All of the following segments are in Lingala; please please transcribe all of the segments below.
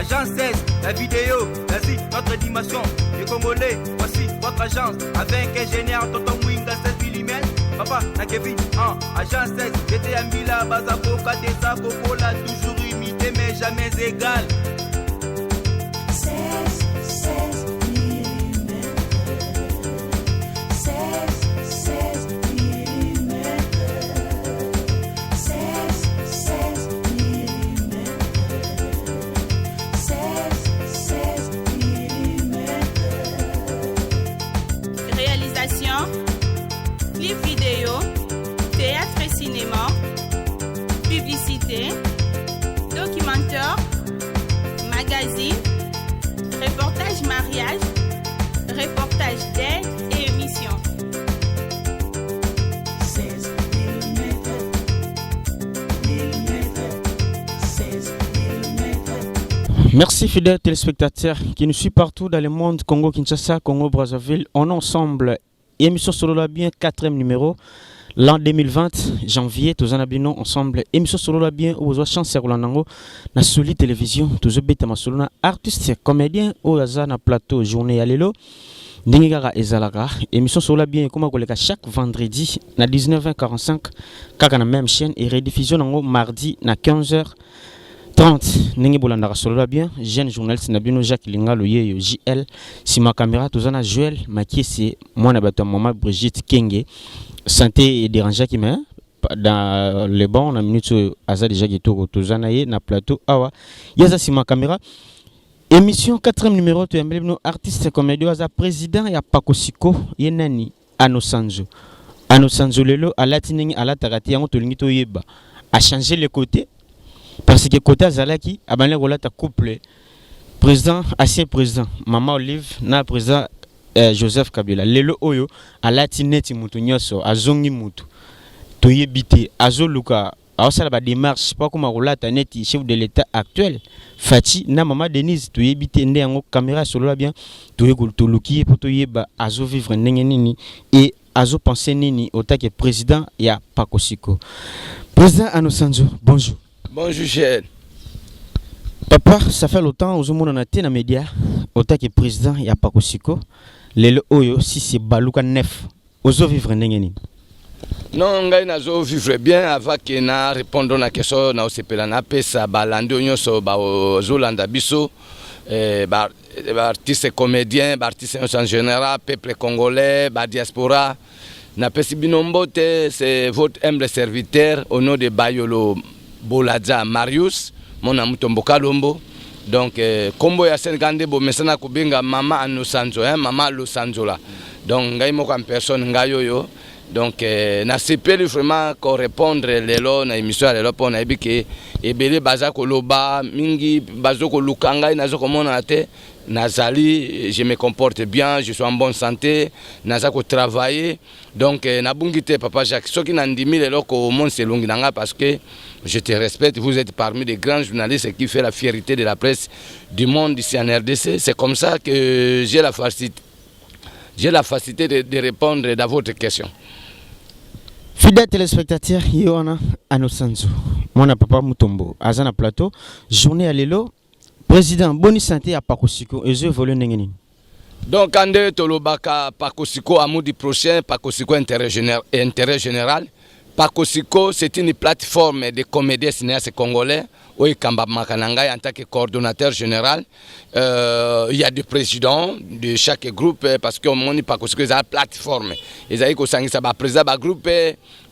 Agence 16, la vidéo, l'Asie, notre dimension. Les Congolais, voici votre agence. Avec ingénieur Tonton Mwinga 16 mm. Papa, na Kevin, 1, agence 16, j'étais à Mbila, Bazakoka, Deza, Kokola, toujours imité mais jamais égal. 16, 16 mm. 16, 16 mm. 16, 16 mm. 16, 16 mm. Réalisation, clip vidéo, théâtre et cinéma, publicité, documentaire, magazine, reportage mariage, reportage d'aide et émission. 16 mm. Mm. 16 mm. Merci, fidèles téléspectateurs qui nous suivent partout dans le monde, Congo Kinshasa, Congo Brazzaville. On est ensemble. Émission Solola bien, quatrième numéro. L'an 2020, janvier, tous en bino ensemble. Émission Solola bien, oyo chance ya kolanda yango na Soli Télévision, tozobeta masolo na artiste comédien oyo aza na plateau journée ya lelo. Ndenge kaka ezalaka, émission Solola bien ekoma koleka chaque vendredi na 19h45 kaka na même chaîne et rediffusion nango mardi na 15h30. Ndenge bolandaka Solola bien, jeune journaliste na bino Jacques Lingalo yeyo JL, nsima caméra toza na Joël Makiese, mwana bato ya mama Brigitte Kenge. Santé edérangeaki, mais dans le bon na minute oyo aza déjà kitoko. Toza na ye na plateau awa, ye aza nsima caméra. Émission quatrième numéro, toyambeli bino artiste comédien aza président ya Pakosiko. Ye nani? Anosanzo. Anosanzo lelo alati ndenge alataka te. Yango tolingi toyeba, achanger le côté, parce que côté azalaki abandi kolata couple président, ancien président mama Olive na président Joseph Kabila. Lelo oyo alati neti mutu nyonso, azongi mutu. Toyebi te, azoluka, aosala badémarche mpo akoma kolata neti chef de l'État actuel Fatshi na mama Denise. Toyebi te nde yango caméra Solola bien toye toluki ye mpo toyeba azovivre ndenge nini e azopense nini otake président ya Pakosiko. Président Anosanzo, bonjour. Bonjour, cher. Papa, ça fait longtemps ozomonana te na média otake président ya Pakosiko. Lelo oyo sisi baluka neuf, ozovivre ndenge nini? Non, ngai nazovivre bien. Avant ke na répondre na question, na osepela napesa balandi oyo nyonso bazolanda biso, baartiste comédien, baartiste nyonso en général, peuple congolais, badiaspora, napesi bino mbote. C'est votre humble serviteur au nom de Bayolo Boladza Marius mona Mutombo Kalombo. Donc kombo ya scène nde bomesana kobenga mama Anosanzo, hein, mama Losanzola. Donc ngai moko en personne, ngai oyo. Donc nasepeli vraiment korépondre lelo na émission ya lelo, mpo nayebi ke ebele baza koloba mingi, baza koluka ngai, naza komonana te. Nazali, je me comporte bien, je suis en bonne santé, naza kotravailler. Donc nabungi te, papa Jacques. Soki nandimi lelo komonisa elongi na ngai, parce que je te respecte, vous êtes parmi les grands journalistes qui fait la fierté de la presse du monde ici en RDC. C'est comme ça que j'ai la facilité de répondre à votre question. Fidèle téléspectateur, ye wana Anosanzo, mwana papa Mutombo, aza na plateau journée ya lelo. Président, boni santé ya Pakosiko, ezo évolue ndenge nini? Donc nde tolobaka Pakosiko, amour du prochain, Pakosiko intérêt général. Pakosiko, c'est une plateforme de comédiens, cinéastes congolais oyo ekambamaka na ngai en tant que coordonnateur général. Il y a des présidents de chaque groupe, parce que omoni, Pakosiko ezala plateforme ezali kosangisa baprésident bagroupe,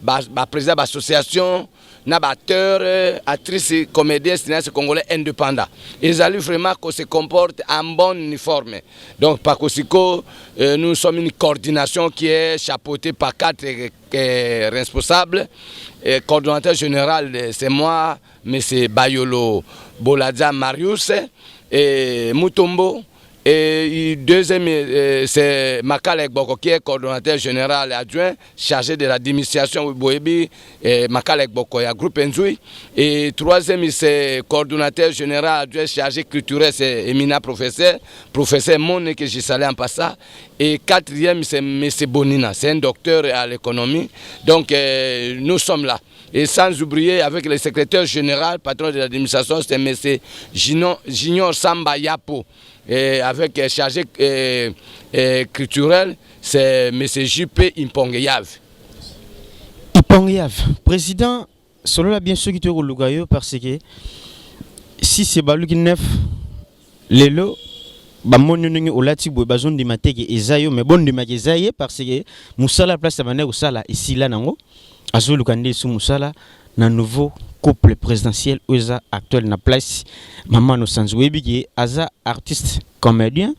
baprésident baassociation na baacteur, actrice, comédien, cinéaste congolais indépendant. Ezali vraiment qu'on se comporte en bonne uniforme. Donc Pakosiko, nous sommes une coordination qui est chapeautée par quatre responsables. Et coordonnateur général, c'est moi, M. Bayolo Boladza Marius et Mutombo. Et Et deuxième, c'est Makala Ekboko qui est coordonnateur général adjoint chargé de l'administration boyebi Makala Ekboko ya groupe Nzui. Et troisième, c'est coordonnateur général adjoint chargé culturel, c'est Emina professeur, professeur Mone que je salue en passant. Et quatrième, c'est M. Bonina, c'est un docteur à l'économie. Donc nous sommes là. Et sans oublier avec le secrétaire général, patron de l'administration, c'est M. Junior Samba Yapo. Et avec chargé culturel, c'est M. JP Impongeyav. Ipongeyav, président, solola bien soki toyokoluka yo parce que si c'est baluki neuf lelo bamoni ndenge olati boye, bazondima te ke eza yo, mais bondimaka eza ye parce que mosala place ya bande kosala esila nango, azoluka nde esu mosala na nouveau couple présidentiel oyo eza actuel na place. Mama Nosanzi, oyebi ke aza artiste comédien,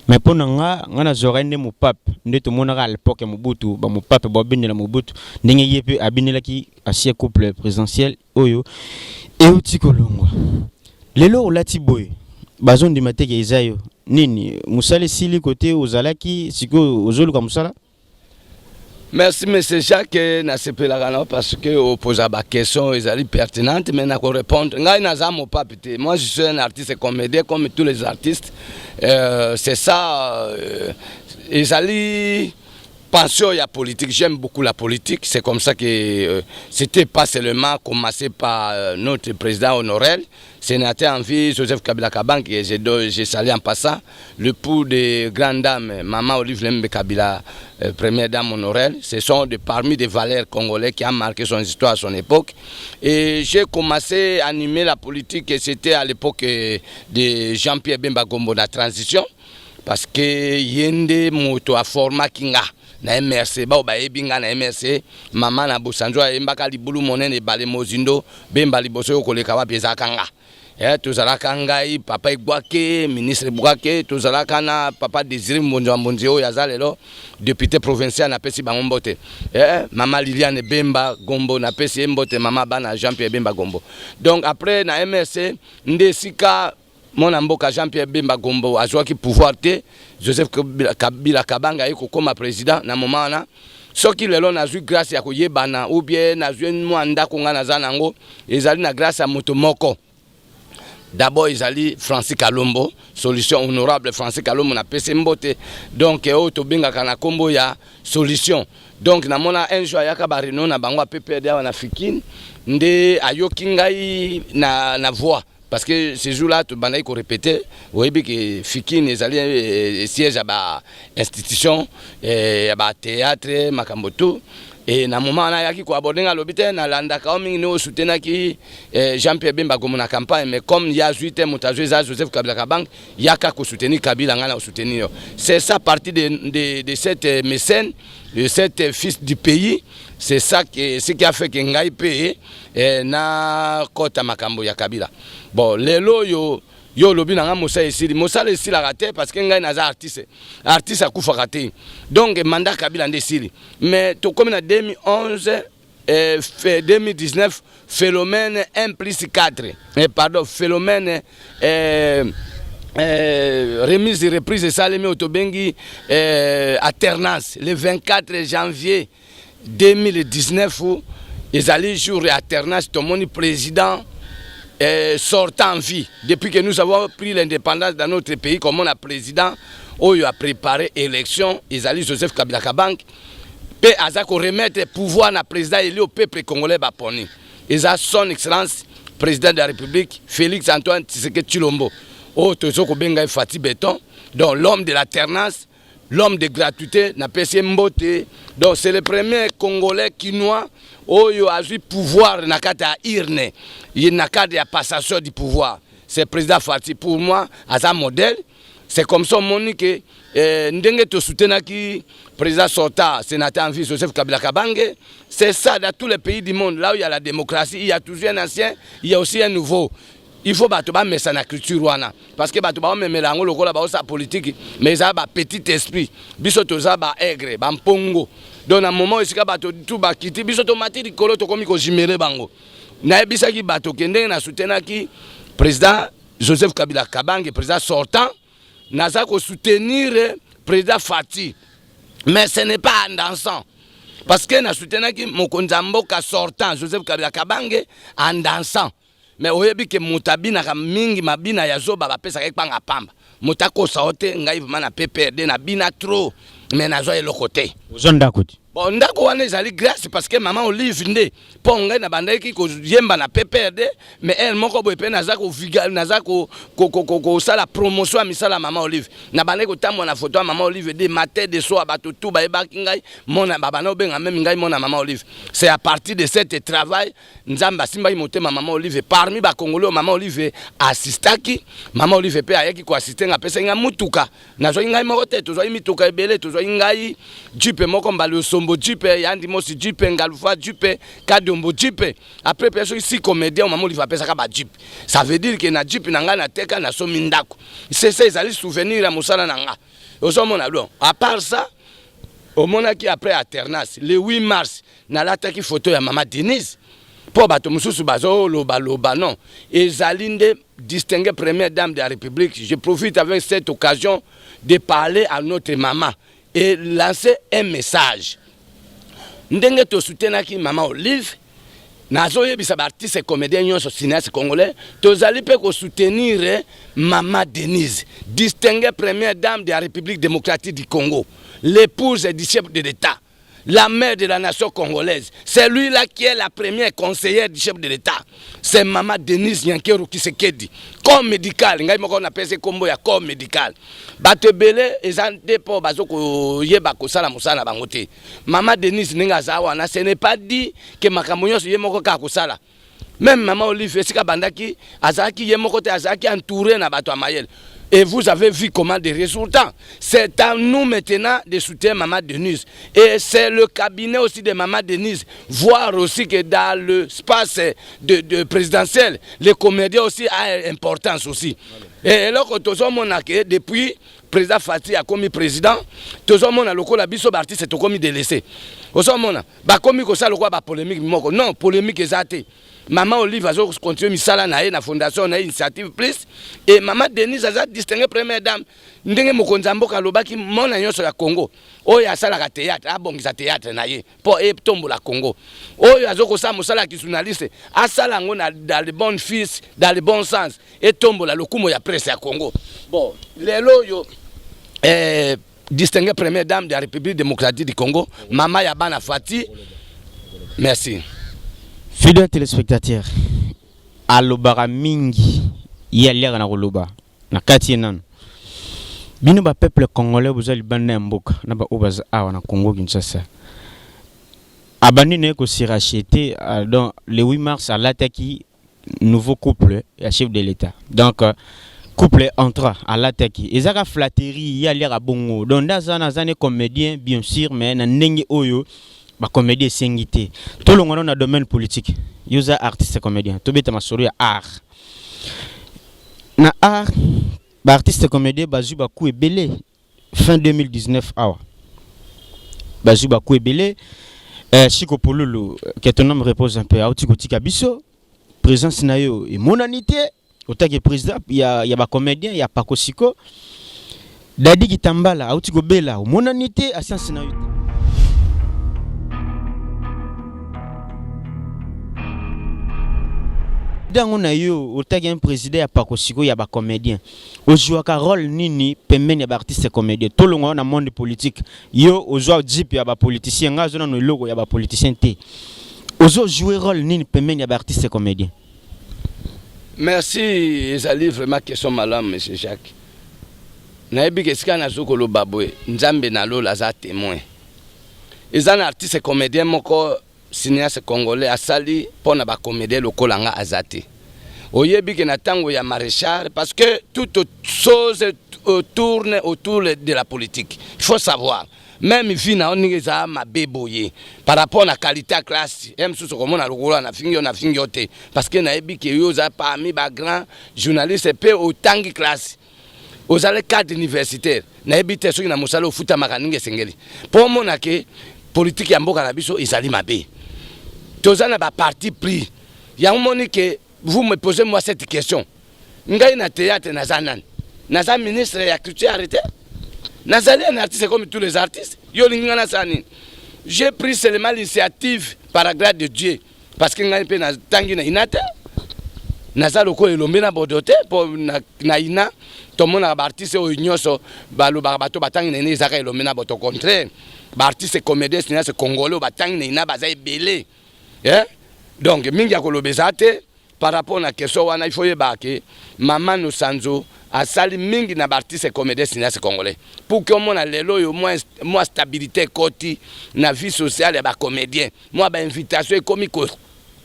mais mpo na nga nazwaka nde mopape nde tomonaka à l'époque ya Mobutu, bamopape babendela Mobutu ndenge ye mpe abinelaki ancien couple présidentiel oyo euti kolongwa. Lelo olati boye, bazondima te ke eza yo. Nini, mosala esili kote ozalaki, sikoyo ozoluka mosala? Merci, monsieur Jacques. Nasepelaka na parce que opoza baquestion ezali pertinente, mais nakorépondre. Ngai naza mopape te. Moi, je suis un artiste comédien comme tous les artistes. C'est ça, ezali passion ya politique. J'aime beaucoup la politique. C'est comme ça que c'était pas seulement commencé par notre président honoraire, sénateur en vie, Joseph Kabila Kabange, que j'ai salué en passant, le pour des grandes dames, Maman Olive Lembe Kabila, première dame honoraire. Ce sont de, parmi des valeurs congolais qui ont marqué son histoire à son époque. Et j'ai commencé à animer la politique, et c'était à l'époque de Jean-Pierre Bemba Gombo, la transition, parce que ye nde moto aformaki nga na MRC. Bao bayebi nga na MRC, mama na bosanzo ayembaka libulu monene, ebale mozindo, Bemba liboso oyo koleka wapi, ezalaka nga. Tozalaka ngai, papa Egwake, ministre Ebwake, tozalaka na papa Désiré Mbonzi wa Mbonzi oyo aza lelo député provincial, napesi bango mbote. Mama Liliane Bemba Gombo, napesi ye mbote, mama bana Jean Pierre Bemba Gombo. Donc après na MRC nde esika mwana mboka Jean Pierre Bemba Gombo azwaki pouvoir te, Joseph Kabila Kabanga aye kokóma président. Na moment wana, soki lelo nazwi grâce ya koyebana ou bien nazwi mwa ndako ngai naza nango, ezali na grâce ya moto moko. D'abord ezali Francis Kalombo, solution, honorable Francis Kalombo, napesi mbote. Donc oyo tobengaka na nkombo ya solution. Donc namona un jour ayaka baréunion na bango ya PPRD awa na Fikine, nde ayoki ngai na voix, parce que ce jour-là tobandaki korépéter. Oyebi ke Fikine ezali siège ya bainstitution ya bathéâtre, makambo tout. E na moment wana ayaki koaborder nga, alobi te nalandaka o mingi, nde osoutenaki Jean Pierre Bemba Gombo na campagne, mais comme ye azwi te, moto azwi eza Joseph Kabila Kabange, yaka kosoutenir Kabila, ngai na kosoutenir yo. C'est ça, partie de cette mécène, de cette fils du pays. C'est ça que, ce qui a fait que ngai mpe nakɔta makambo ya Kabila. Bon, lelo oyo yo olobi na nga mosala esili, mosala esilaka te parce que ngai naza artiste, artiste akufaka te. Donc mandat Kabila nde esili, mais tokomi na 2011, 2019, phénomène 1 plus 4, pardon, phénomène remise reprise esalemi oyo tobengi alternance le 24 janvier 2019. Ezali jour ya alternance. Tomoni président sortant en vie. Depuis que nous avons pris l'indépendance dans notre pays, comme on a président oyo a préparé élection, ezali Joseph Kabila Kabange, mpe aza koremettre pouvoir na président élu au peuple congolais baponi, eza Son Excellence président de la République Félix Antoine Tshisekedi Tshilombo, oyo tozo kobenga ye Fatshi Béton. Donc l'homme de l'alternance, l'homme de gratuité, napesi ye mbote. Donc c'est le premier Congolais kinois oyo azwi pouvoir na kati ya urne ye, na cadre ya passation du pouvoir. C'est président Fatshi. Pour moi aza modèle. C'est comme ça omoni ke ndenge tosoutenaki président sortant, sénateur en vie Joseph Kabila Kabange. C'est ça, dans tous les pays du monde là où il y a la démocratie, il y a toujours un ancien, il y a aussi un nouveau. Il faut bato bamesa na culture wana, parce que bato baomemela yango lokola baosala politique, mais eza bapetit esprit. Biso toza baaigle, bampongo. Donc na moment esika bato tu bakiti, biso tomati likolo, tokomi kojimere bango. Nayebisaki bato ke ndenge nasoutenaki président Joseph Kabila Kabange, président sortant. Naza ko soutenir président Fati. Mais ce n'est pas en dansant. Parce que na soutenaki mokonzi ya mboka sortant Joseph Kabila Kabange en dansant. Mais oyebi ke moto abinaka mingi mabina ya zoba bapesaka ye kpanga pamba. Moto akosa yo te, ngai vraiment na PPRD nabina trop mais nazwa eloko te. Ozwa ndako te? Bon, ndako wana ezali grâce parce que maman Olive nde mpo ngai nabandaki koyemba na PPRD, mais elle moko boye mpe naza koviga naza kosala promotion ya misala ya mama Olive. Nabandaki kotambola na photo ya mama Olive de matin de soir, bato tout bayebaki ngai mona babanda kobenga meme ngai mona mama Olive. C'est à partir de cet travail Nzambe asimbaki motema mama Olive parmi ba Congolais oyo mama Olive assistaki. Mama Olive mpe ayaki ko assister ngai, apesaki ngai mutuka. Nazwaki ngai moko te, tozwaki mituka ebele, tozwaki ngai jeep moko mbala osombo jeep, yandi mosi jeep, ngalufa jeep, kadiombo jeep. Après pe soki si comédien mama Olive apesaka ba jeep. Ça veut dire que na jeep na ngai nateka nasomi ndako. C'est ça ezali souvenir ya mosala na nga. Ozomona donc à part ça omonaki après alternance le 8 mars nalataki photo ya mama Denise mpo bato mosusu bazolobaloba non ezali nde distinguée première dame de la République. Je profite avec cette occasion de parler à notre maman et lancer un message. Ndenge tosutenaki mama Olive, nazoyebisa baartiste comédien nyonso cinéaste congolais tozali mpe kosoutenir mama Denise, distinguée première dame de la République démocratique du Congo, l'épouse du chef de l'État, la mère de la nation congolaise. C'est lui-là qui est la première conseillère du chef de l'État. C'est maman Denise Nyakeru Tshisekedi. Corps médical, ngai moko na pese kombo ya corps médical. Bato ebele eza nde po bazo koyeba kosala mosala na bango te. Maman Denise ndenge aza wana, ce n'est pas dit que makambo nyonso ye moko kaka kosala. Même maman Olive esika bandaki azalaki ye moko te, azalaki entouré na bato ya mayele. Et vous avez vu comment des résultats. C'est à nous maintenant de soutenir Maman Denise. Et c'est le cabinet aussi de Maman Denise. Voir aussi que dans l'espace de présidentiel, les comédiens aussi a importance aussi. Et alors que tozomona que depuis président Fati a commis président, tozomona lokola biso ba artiste tokomi délaissé. Ozomona bakomi kosala lokola ba polémique moko. Non, polémique eza te. Maman Olive azo continuer misala na ye na fondation na ye Initiative Plus et Maman Denise aza distinguée première dame ndenge mokonzi ya mboka alobaki mona nyonso ya Congo oyo asalaka théâtre abongisa théâtre na ye mpo etombola Congo, oyo azo kosala mosala ya kijournaliste asala yango na dans le bon fils, dans le bon sens, etombola lokumu ya presse ya Congo. Bon, lelo oyo distinguée première dame de la République démocratique du Congo, mama ya bana Fati, merci. Fidèle téléspectateur, alobaka mingi, ye aliaka na koloba na kati ye nanu. Bino ba peuple congolais boza libanda ya mboka na ba oyo baza awa na Congo Kinshasa. Abandi na ye ko se racheter, donc le 8 mars alataki nouveau couple ya chef de l'État. Donc couple entra alataki ezaka flatterie, ye aliaka bongo. Donc nde aza na aza ne comédien bien sûr, mais na ndenge oyo ba comédien esengi te. Tolongwa na domaine politique, yo oza artiste comédien, tobeta masolo ya art. Na art, ba artiste comédien bazwi ba coup ebele fin 2019 awa. Bazwi ba coup ebele. Chico Pululu, que ton homme repose un peu, auti kotika biso, présence na yo emonani te, otaki président ya ba comédien ya Pakosiko. Dadi Kitambala auti kobela, omonani te, ascience na yo te. Dango na yo otaki un président ya Pakosiko ya ba comédien, ozwaka rôle nini pembeni ya ba artiste comédien? Tolongwa na monde politique, yo ozwa jeep ya ba politicien, nga zona no eloko ya ba politicien te, ozo jouer rôle nini pembeni ya ba artiste comédien? Merci, ezali vraiment question malamu monsieur Jacques. Nayebi ke esika nazo koloba boye, Nzambe na lola aza témoin. Eza na artiste comédien moko cinéaste congolais asali pona ba comédien lokola nga aza te. Oyebi ke na tango ya maréchal, parce que toute chose tourne autour de la politique. Il faut savoir, même vie na yo ndenge eza mabe boye par rapport na qualité ya classe, ye mosusu okomona lokola na fingi yo, na fingi yo te, parce que nayebi ke yo oza parmi ba grand journaliste pe otangi classe, ozali cadre universitaire. Nayebi te soki na mosala ofutamaka ndenge esengeli, po omona ke politique ya mboka na biso ezali mabe. Toza na ba parti pris. Yango moni ke vous me posez moi cette question, ngai na théâtre naza nani? Naza ministre ya culture arrêté. Nazali un artiste comme tous les artistes. Yo olingi nga nasala nini? J'ai pris seulement l'initiative par la grâce de Dieu. Parce que ngai mpe natangi na INA te. Naza lokola elombe na bodo te mpo na, na INA tomonaka baartiste oyo nyonso balobaka bato batangi na INA ezaka elombe na bodo. Au contraire, baartiste comédien cinéaste congolais oyo batangi na INA baza ebele. Eh? Donc mingi ya koloba eza te par rapport na question wana. Il faut yeba ke mama Nosanzo asali mingi na baartiste comédien cinéaste congolais pour ke omona lelo oyo mwa stabilité ekoti na vie sociale ya bacomédien, mwa bainvitation ekomi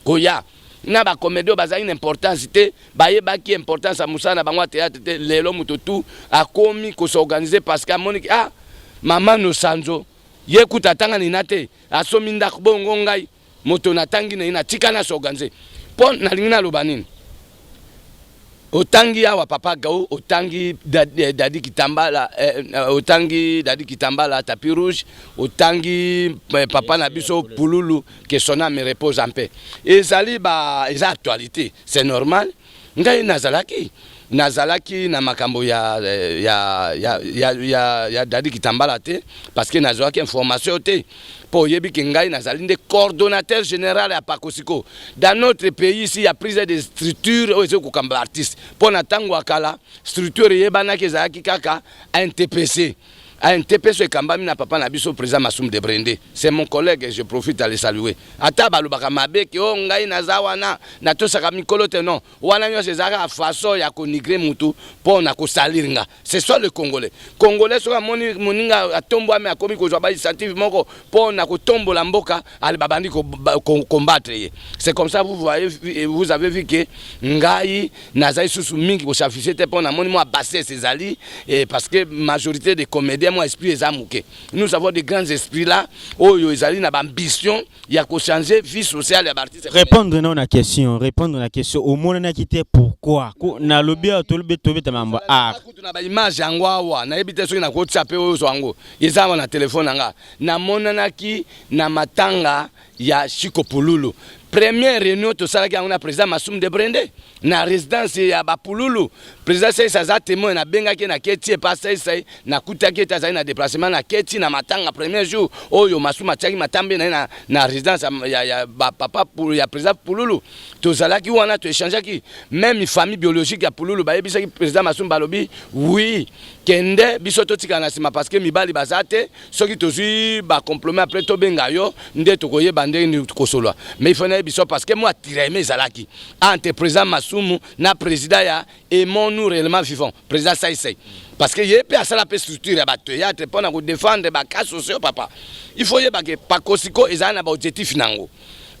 koya na bacomédien oyo bazalaki na importance te, bayebaki importance ya mosala na bango ya théâtre te. Lelo moto tu akomi kos'organiser parce que amoniki, ah, mama Nosanzo ye kuta atanga nina te, asomi ndako. Bongo ngai moto natangi na ye, natika na s'organiser. Mpo nalingi naloba nini? Otangi awa papa Gao, otangi Dadi Kitambala, otangi Dadi Kitambala Tapis Rouge, otangi papa na biso Pululu, que son âme repose en paix. Ezali ba eza actualité, c'est normal. Ngai nazalaki na makambo ya Dadi Kitambala te parce que nazwaki information te, mpo oyebi ke ngai nazali nde coordonnateur général ya Pakosiko. Dans notre pays ici, ya prise de structure oyo ezali kokamba artiste, mpo na ntango ya kala structure eyebanaki ezalaki kaka ANTPC. ANTPC ekambami na papa na biso président Masumu de Brende. C'est mon collègue et je profite à le saluer. Ata balobaka mabe ke o ngai naza wana natosaka mikolo te, non, wana nyonso ezalaka façon ya kodénigrer mutu mpo na kosalir nga. C'est soit le Congolais, Congolais soki amoni moninga atombwami, akomi kozwa bainitiative moko mpo na kotombola mboka, ale babandi combattre ye. C'est comme ça, vous voyez, vous avez vu que ngai nazali susu mingi kos'afficher te mpo namoni mwa bassesse ezali, parce que majorité des comédiens, mwa esprit eza moke. Nous avons de grands esprits là oyo ezali na baambition ya kochanger vie sociale ya baartiste. Répondre nao na question, répondre na question. Omonanaki te pourquoi? Nalobi awa, tolobi, tobeta mambo art. Kutu na baimage yango awa, nayebi te soki nakotia mpe oyo ozwa yango, eza awa na telefone na nga. Namonanaki na matanga ya Chiko Pululu. Première réunion tosalaki yango na président Masumu de Brende na résidence ya bapululu. Président Seisi aza témoin. Nabengaki, naketi epa Seisai, nakutaki ete azali na déplacement. Naketi na matanga premier jour oyo Masumu atiaki matambe na ye na résidence ya bapapa ya président Pululu. Tozalaki wana, toéchangeaki. Même famille biologique ya Pululu bayebisaki président Masumu, balobi: "Oui, kende, biso totikala na nsima parce que mibali baza te. Soki tozwi bacompromis, après tobenga yo nde tokoyeba ndenge nini kosolwa." Mais il faut nayebi biso parce que mwa tiraillement ezalaki entre président Masumu na président ya Aimons-nous réellement vivant, président Saisai, parce que ye mpe asala mpe structure ya bathéâtre mpo na kodéfendre bacas sociaux. Papa, il faut yeba ke Pakosiko ezala na baobjectif nango,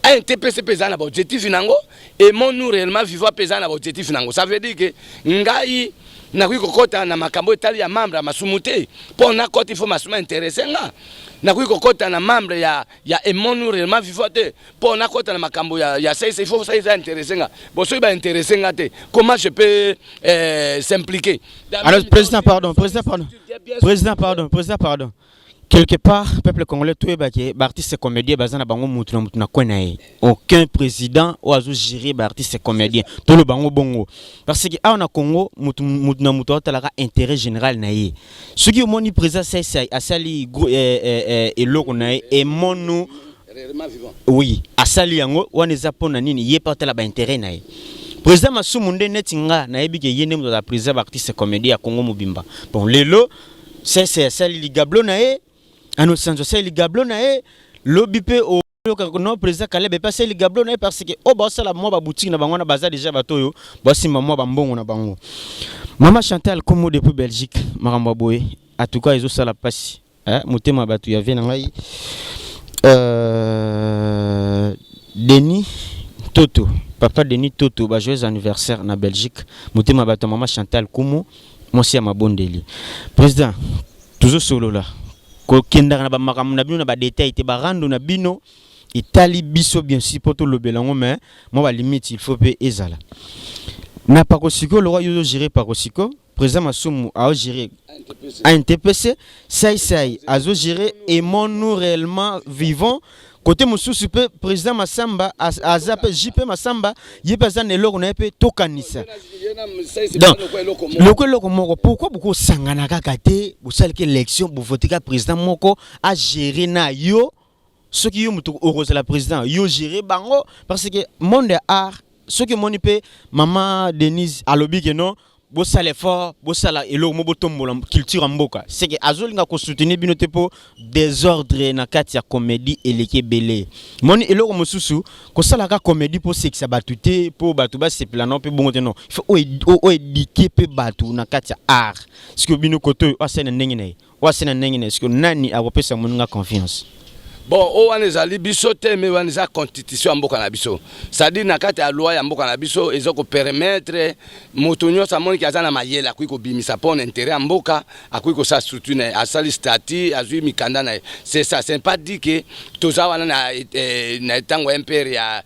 ANTPC mpe eza na baobjectif nango, Aimons-nous réellement vivant mpe eza na baobjectif nango. Ça veut dire ke ngai nakoki kokɔta na makambo etali ya membre ya Masumu te. Mpo nakɔta, il faut Masumu intéresse nga. Nakoki kokɔta na membre ya Aimons-nous réellement vivant te. Mpo nakɔta na makambo ya Saisa, il faut Saisa intéresse nga. Bon, soki baintéresse nga te, comment je peux s'impliquer? Alors président, pardon, président, pardon, président, pardon, président, pardon. Quelque part, peuple congolais, toyebaki baartiste comédien baza na bango mutu na mutu na kwe na ye. Aucun président oyo azogérer baartiste comédien, toloba bango bongo, parce que awa na Congo mutu mutu na mutu aotalaka intérêt général na ye. Soki omoni président Saisai asali eloko na ye Aimons-nous oui, asali yango wana, eza mpo na nini? Ye mpe atala baintérêt na ye. Président Masumu nde neti nga nayebi ke ye nde moto aza président baartiste comédien ya Congo mobimba. Bon, lelo Saisai asali ligablo na ye, Anosanzo asali ligablo na ye, lobi mpe oyoka no président Kalebe mpe asali ligablo na ye, parce que oyo baosala mwa baboutique na bango wana, baza déjà bato oyo basimba mwa bambongo na bango. Mama Chantal Komo depuis Belgique, makambo ya boye en tout cas ezosala mpasi motema bato ya vie na ngai. Denis Toto, papa Denis Toto, ba joyeux anniversaire na Belgique. Motema bato ya mama Chantal Kumu, mwasi ya mabondeli. Président, tozosolola, kokendaka na bamakambo na bino na badetail te, barando na bino etali biso bien sûr mpo tolobela yango, mais mwa balimite il faut mpe ezala na Pakosiko. Lokwa yo ozogérer Pakosiko, président Masumu aogérer ANTPC, Saisai azogérer Aimons-nous réellement vivant. Côté mosusu mpe président Masamba aza mpe JP Masamba, ye mpe aza na eloko na ye mpe tokanisa. Donc loko eloko moko, pourquoi bokosangana kaka te, bosalaki élection, bovote kaka président moko agérer na yo? Soki yo moto okozala président, yo gérer bango, parce que monde ya art, soki omoni mpe mama Denise alobi ke non, bosala effort, bosala eloko mo botombola culture ya mboka, c'est que azolinga kosoutenir bino te mpo désordre na kati ya comédie eleki ebele. Moni eloko mosusu, kosalaka comédie mpo sekisa bato te, mpo bato basepela nao mpe bongo te. Non, il faut oéduquer mpe bato na kati ya art. Sikoyo bino kote oyo asali na ndenge na ye, oyo asali na ndenge na ye, sikoyo nani akopesa moninga confiance? Bon, oyo wana ezali biso te, mais wana eza constitution ya mboka na biso, c'est-à-dire na kati ya loi ya mboka na biso eza kopermettre moto nyonso amoniki aza na mayele, akoki kobimisa mpo na intérêt ya mboka, akoki kosala structure na ye, asali statut, azwi mikanda na ye. C'est ça, c'est pas dit que toza wana na ntango ya MPR ya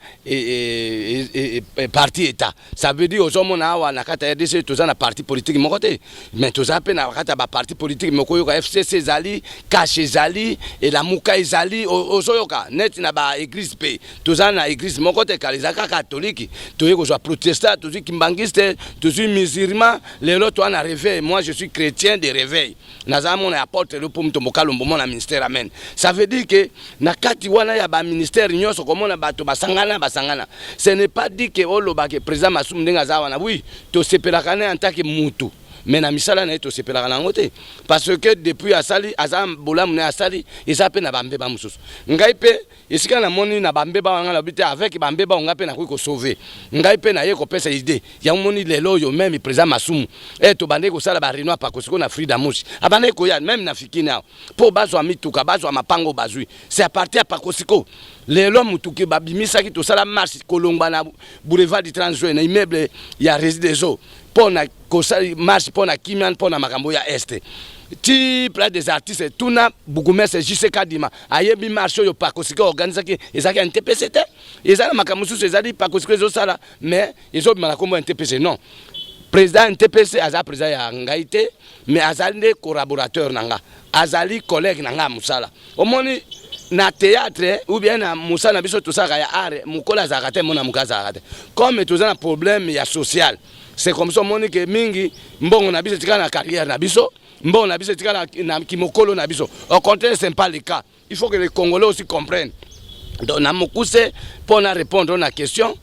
parti état. Ça veut dire ozomona awa na kati ya RDC toza na parti politique moko te, mais toza mpe na kati ya baparti politique moko. Oyoka FCC ezali, CACH ezali, Elamuka ezali. Ozoyoka neti na baéglise mpe toza na église moko te. Kala eza kaka catholique, toye kozwa protestant, tozwi kimbangiste, tozwi musulman, lelo toza na réveil. Moi, je suis chrétien de réveil, naza mona ya apôtre Lupu Mutombo Kalombo, mona ministère, amen. Ça veut dire que na kati wana ya baministère nyonso, komona bato basangana basangana, ce n'est pas dit que olobake président Masumu ndenge aza wana. Oui, tosepelaka ne en tant que mutu, mais na misala na ye tosepelaka nango te, parce que depuis asali, aza bolamu na ye asali, eza mpe na bambeba mosusu. Ngai mpe esika namoni na bambeba wana, nalobi te avec bambeba oyo ngai mpe nakoki kosauver. Ngai mpe naye kopesa idée yango. Moni lelo oyo même président Masumu e tobandeki kosala baréunion apako sikoyo na Frida Mushi, abandeki koya même na Fikini awa mpo bazwa mituka, bazwa mapango bazwi, c'est à partir ya pako. Sikoyo lelo mutuki babimisaki, tosala marche kolongwa na boulevard du 30 juin na immeuble ya Régie des eaux mpo na kosala marche mpo na kimia, mpo na makambo ya Est, ti place des artistes. Tuna bourgmestre JC Kadima, ayebi marche oyo Pakosika organisaki. Ezalaki ya NTPC te, eza na makambo mosusu ezali Pakosika ezosala, mais ezobima na nkombo ya NTPC. Non, président NTPC aza président ya ngai te, mais azali nde collaborateur na nga, azali collègue na nga ya mosala. Omoni na théâtre ou bien na mosala na biso tosalaka ya art, mokolo azalaka te, mona moke azalaka te. Comme toza na problème ya social, c'est comme ça omoni ke mingi mbongo na biso etikala na carrière na biso, mbongo na biso etikala na kimokolo na biso. Au contraire, c'est pas le cas. Il faut que les Congolais aussi comprennent. Donc na mokuse, mpo na répondre na question,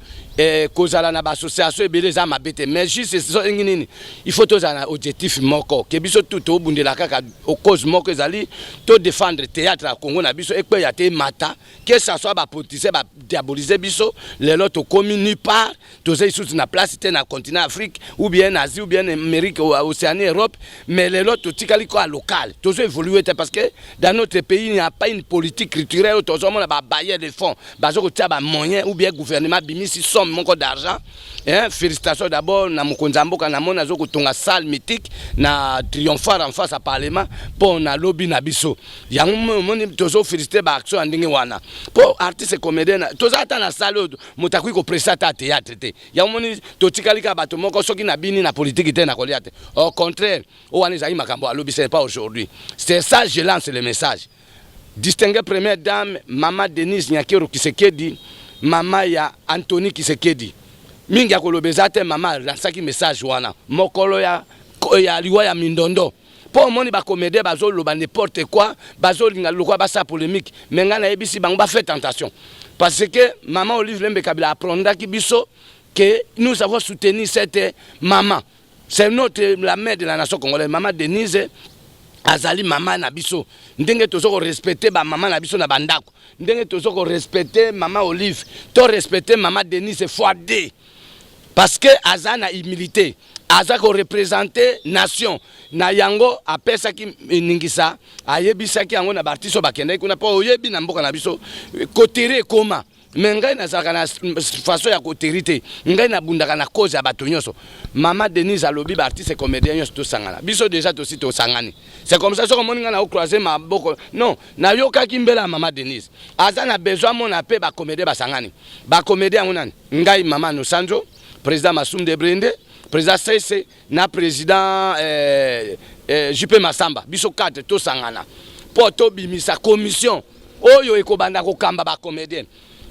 kozala na baassociation ebele eza mabe te, mais juste soki nini, il faut tozala na objectif moko ke biso tu tobundela kaka cause moko, ezali todéfendre théâtre ya Congo na biso ekweya te, emata. Que ça soit bapoliticien badiaboliser biso, lelo tokomi nulle part, toza lisusu na place te na continent Afrique ou bien na Asie ou bien Amérique, Océanie, Europe, mais lelo totikali koya local, tozo évoluer te, parce que dans notre pays il n'y a pas une politique culturelle. Oyo tozomona babailleurs de fonds bazo kotia bamoyen ou bien gouvernement abimisi somme moko d'argent, hein. Félicitations d'abord na mokonzi ya mboka, namoni azo kotonga salle mythique na triomphar en face ya parlement mpo na lobi na biso. Yango omoni tozoféliciter baaction ya ndenge wana, mpo artiste comédien toza ata na salle oyo moto akoki koprester ata théâtre te. Yango moni totikali kaka bato moko, soki nabini na politike te, na kolia te. Au contraire, oyo wana ezali makambo alobi, ce n'est pas aujourd'hui. C'est ça, je lance le message. Distinguée première dame mama Denise Nyakeru Tshisekedi, mama ya Anthony Tshisekedi, mingi ya koloba eza te. Mama alansaki message wana mokolo ya liwa ya Mindondo, mpo omoni bacomédien bazoloba n'importe quoi, bazolinga lokwa basala polémique, mais ngai nayebisi bango bafaire attention, parce que mama Olive Lembe Kabila aprondaki biso que nous avons soutenu cette maman. C'est notre la mère de la nation congolaise. Mama Denise azali mama na biso, ndenge toza korespecter bamama na biso na bandako, ndenge toza korespecter mama Olive, torespecter mama Denise fois deux, parce que aza na humilité, aza koreprésenter nation na yango. Apesaki ningisa, ayebisaki yango na baartiste oyo bakendaki kuna, mpo oyebi na mboka na biso coterie ekoma. Mais ngai nazalaka na façon ya coterie te, ngai nabundaka na cause ya bato nyonso. Mama Denise alobi baartiste comédien nyonso tosangana. Biso déjà tosi tosangani, c'est comme ça. Soki omoni ngai naocroiser maboko, non, nayokaki mbela ya mama Denise, aza na besoin amona mpe bacomédien basangani. Bacomédien yango nani? Ngai, mama Nosanjo, président Masum de Brende, président Sese na président JP Masamba. Biso 4 tosangana mpo tobimisa commission. Oyo ekobanda kokamba ba comédien.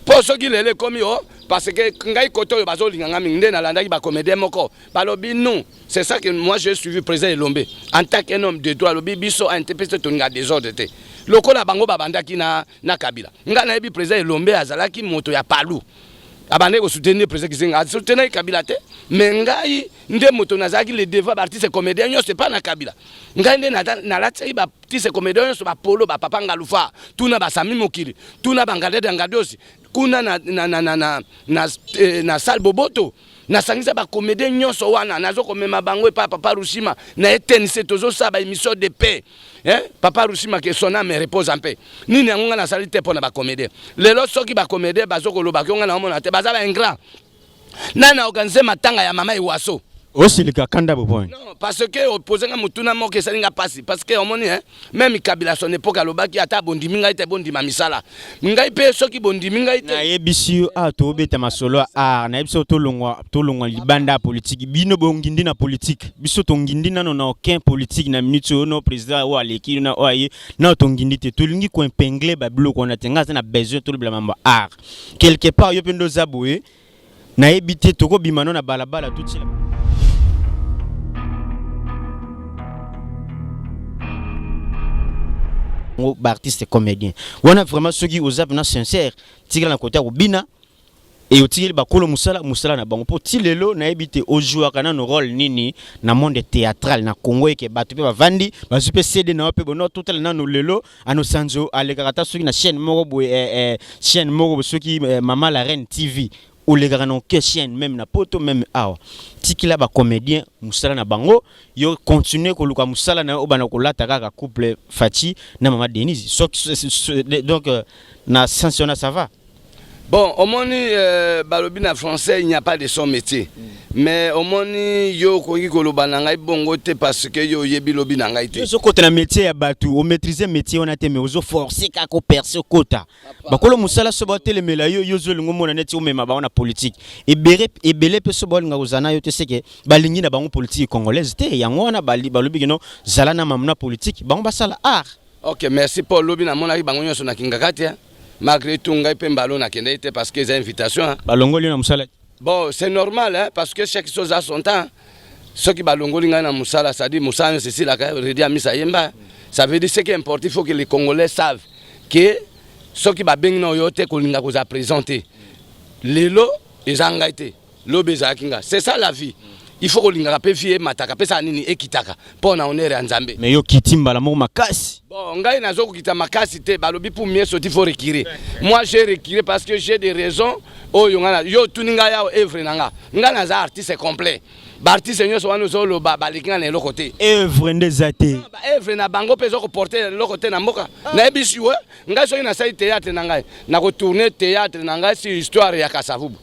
Po soki lelo ekomi o parce que ngai kote oyo bazolinga nga mingi nde nalandaki ba comédien moko balobi nous c'est ça que moi j'ai suivi président Elombe en tant qu'un homme de droit alobi biso ANTPC tolinga désordre te lokola bango babandaki na, na Kabila ngai nayebi président Elombe azalaki moto ya palu abandaki kosoutenir président Kizenga asoutenaki Kabila te mais ngai nde moto nazalaki le devant ba artiste comédien nyonso epa na Kabila ngai nde nalatisaki ba artiste comédien nyonso ba polo ba papa Ngalufa tuna ba Sami Mokili tuna ba Ngadede ya Ngadiosi kuna na, na, na, na, na, na, eh, na salle Boboto nasangisa ba comédien nyonso wana nazo komema bango epa papa Rushima na ETNC tozosala ba émission de paix eh? Papa Rushima que son âme repose en paix nini yango ngai nasali te mpo na ba comédien lelo soki ba comédien bazo koloba ki ngai naomona te baza ba ingrat nani aorganize matanga ya mama Ewaso osilika kanda boboy non parce que opose nga motuna moko esali nga pasi parce que omoni hein même Kabila son époque alobaki ata bondimi ngai te bondima misala ngai mpe soki bondimi ngai te nayebisi yo awa tobeta masolo ya art nayebisi yo tolongwa tolongwa libanda ya politiki bino bongindi na politike biso tongindi nano na aucun politique na minute oyo no président oyo aleki na oyo aye nano tongindi te tolingi koepingle babiloko wana te ngai aza na besoin tolobela mambo ya art quelque part yo mpe nde oza boye nayebi te tokobima no na balabala totiela baartiste comédien wana vraiment soki oza mpena sincère tikala na kote ya kobina e otikeli bakolo mosala mosala na bango mpo ti lelo nayebi te ojouaka nano role nini na monde théâtral na Congo eke bato mpe bavandi bazwi mpe CD na yo mpe bono totala nano lelo ano Sanzo alekaka ata soki na chaîne moko boye eh, eh, chaîne moko boye soki eh, Mama la Reine TV olekaka na aucune chaîne même na poto même awa tikila ba comédien mosala na bango yo continue koluka mosala na yo obanda kolata kaka couple Fatshi na Mama Denise soki donc euh, na sens wana ça va. Bon, omoni euh, balobi na français il n'y a pas de son métier. Mm. Mais omoni yo okoki koloba na ngai bongo te parce que yo oyebi lobi na ngai te. Yo okota na métier ya batu, o maîtriser métier wana te mais ozo forcer kaka o percer okota. Bakolo mosala so batelemela yo yo ozolinga omona neti omema bango na politique. Ebere ebele pe so balinga kozala na yo te seke balingi na bango politique congolaise te yango wana balobi kino zala na mamu na politique bango basala art. Ok, merci Paul lobi namonaki bango nyonso na Kingakati. Malgré tout ngai pe mbalo nakendaki te parce que eza invitation. Hein. Balongoli na mosala. Bon, c'est normal hein, parce que chaque chose a son temps. Soki balongoli ngai na mosala, c'est-à-dire mosala nyonso esilaka, Reddy Amisi ayemba. Ça veut dire ce qui est important, il faut que les Congolais savent que soki babengi na yo te kolinga kozala présent te. Lelo eza ngai te. Lobi ezalaki nga. C'est ça la vie. Il faut kolingaka pe vie emataka pe sala nini ekitaka mpo na honneur ya Nzambe. Mais yo kiti mbala moko makasi. Bon, ngai nazo kokita makasi te, balobi pour mieux sauter il faut reculer. Moi j'ai reculé parce que j'ai des raisons oyo nga na yo otuni ngai awa œuvre na nga. Nga naza artiste complet. Ba artiste nyonso wana ozoloba baleki nga na eloko te. Œuvre nde eza te. Ba œuvre na bango pe ezo koporter eloko te na mboka. Nayebisi yo, ngai soki nasali théâtre na ngai, nako tourner théâtre na ngai sur histoire ya Kasavubu.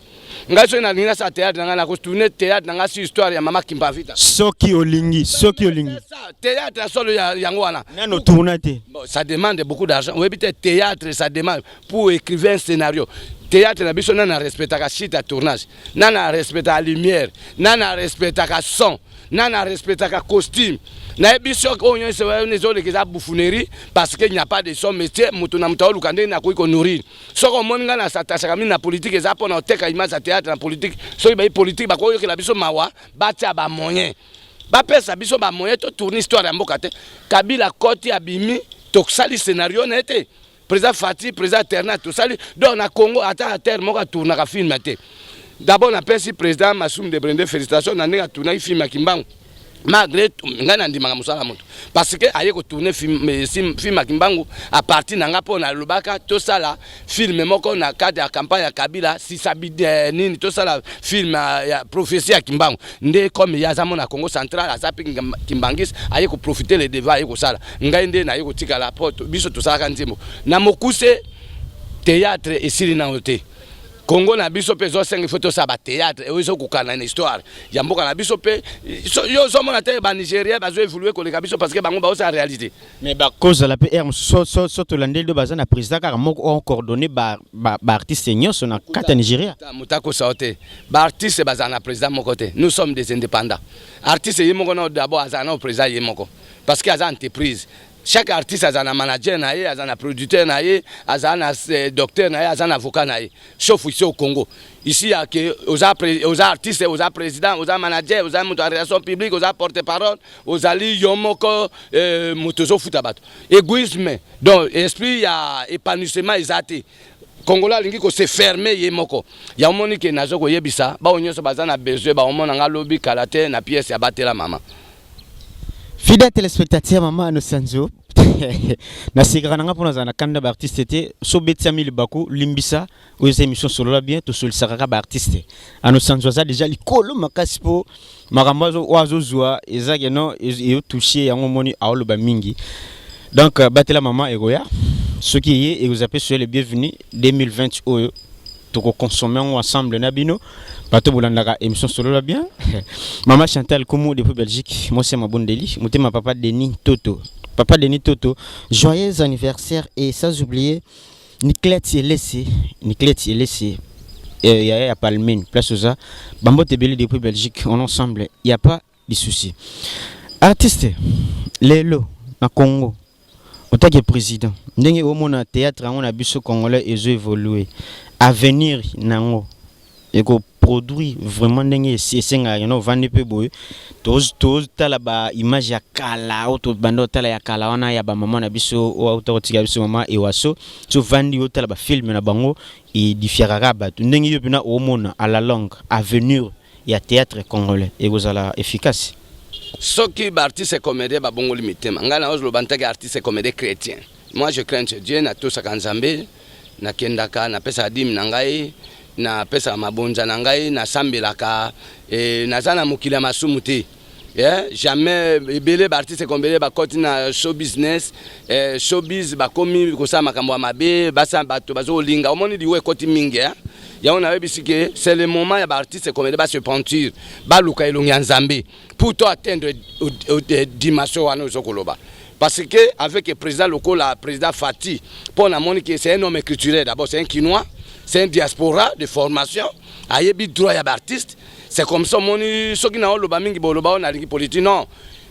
Ngai soki nalingi nasala théâtre na ngai nako tourner théâtre na ngai sur histoire ya mama Kimpavita. Soki olingi, soki olingi. Théâtre ya solo yango wana. Nano tourna te. Bon, ça demande beaucoup d'argent. Oyebi te théâtre ça demande pour écrire un scénario. Théâtre na biso nana respectaka site ya tournage, nana respectaka lumière, nana respectaka son, nana respectaka costume. Nayebi soki oyo nyonso wana ezoleka eza bouffonnerie parce que il n'y a pas de son métier. Moto na moto aoluka ndenge nakoki konourrir. Soki omoni ngai nasatachaka mingi na politique eza mpo na koteka image ya théâtre na politique. Soki bayi politique bakoyokela biso mawa, batia ba moyen, bapesa biso ba moyen to tourner histoire ya mboka te. Kabila koti abimi, tosali scénario na ye te. Président Fatshi, président Terna, tosali donc na Congo ata acteur moko atournaka film te. D'abord napesi président Masumu de Brende félicitations na ndenge atournaki film ya Kimbangu. Malgré ngai nandimaka mosala moto parce que aye kotourne film, eh, film ya Kimbangu à partir na nga mpo nalobaka tosala film moko na cadre ya campagne ya Kabila sisabi eh, nini tosala film ya, ya prophétie ya Kimbangu nde comme ye aza mona Congo central aza mpe kimbangiste aye koprofite le devant aye kosala ngai nde naye kotikala mpo biso tosalaka nzembo na mokuse théâtre esili nano te. Congo na biso pe ezo senga il faut tosala ba théâtre oyo ezokokana na histoire ya mboka na biso pe yo ozomona te ba Nigérien bazo évoluer koleka biso parce que bango baosala réalité. Mais bakozala pe heure mosusu so, so tolandeli do baza na président kaka moko oyo coordonner ba, ba, ba artiste nyonso na kati ya Nigeria. Moto akosa yo te, ba artiste bazala na président moko te, nous sommes des indépendants. Artiste ye moko nao d'abord azala nao président ye moko parce que aza entreprise. Chaque artiste aza na manager na ye, aza na producteur na ye, aza na docteur na ye, aza na avocat na ye, sauf ici au Congo. Ici ya ke oza, oza artiste, oza président, oza manager, oza moto ya relation publique, oza porte parole, ozali yo moko moto ozofuta bato. Égoïsme, donc esprit ya épanouissement eza te. Congolais alingi kose fermer ye moko. Ya omoni ke nazo koyebisa bao nyonso baza na besoin, baomona nga lobi kala te na pièce ya Batela Mama. Fidèle téléspectateur, mama Anosanzo, nasekaka na nga mpo nazala na kanda baartiste te. So obetiami libaku, limbisa. Oyo eza émission Solola Bien, tosolisaka kaka baartiste. Anosanzo aza déjà likolo makasi mpo makambo oyo azozwa eza keno eyotouche yango. Omoni aoloba mingi. Donc Batela Mama ekoya. Soki eye, ekozala mpe soye le bienvenu. 2020 oyo tokoconsommer yango ensemble na bino bato bolandaka émission Solola Bien. Mama Chantal Kumu depuis Belgique, mwasi ya mabondeli motema. Papa Denis Toto, papa Denis Toto, joyeux anniversaire. Et sans oublier Niclette Elese, Niclette Elese, yaya ya Palmine, place oza, bambote ebele depuis Belgique. On ensemble, y a pas de souci. Artiste, lelo na Congo, otaki président, ndenge omona théâtre yango na biso congolais ezo évoluer, avenir nango ekoproduire vraiment ndenge esengaka yana ovandi mpe boye, tozotala baimage ya kala oyo tobanda otala ya kala wana ya bamama na biso oyo auta kotika biso, mama Ewaso. Tovandi otala bafilm na bango, edifiaka kaka bato. Ndenge yo mpena omona, à la longue, avenir ya théâtre congolais ekozala efficace? Soki baartiste comédien babongoli mitema, ngai nazoloba ntaki artiste comédien chrétien, moi je crains Dieu, natosaka Nzambe, nakendaka, napesaka dîme na ngai, napesaka mabonza na ngai, nasambelaka, naza na mokili ya masumu te. Yeah, jamais. Ebele baartiste comédien bakoti na show business, showbiz, bakomi kosala makambo ya mabe, basala bato bazokolinga. Omoni liwa ekoti mingi, eh? Yango nayebisi ke c'est le moment ya baartiste comédien base repentir, baluka elongi ya Nzambe pour to atteindre dimension wana ozo koloba. Parce que avec président lokola président Fati, mpo namoni ke c'est un homme culturel d'abord, c'est un Kinois, c'est un diaspora de formation, ayebi droit ya baartiste. C'est comme ça. Omoni, soki na oloba mingi, boloba oyo nalingi politique. Non,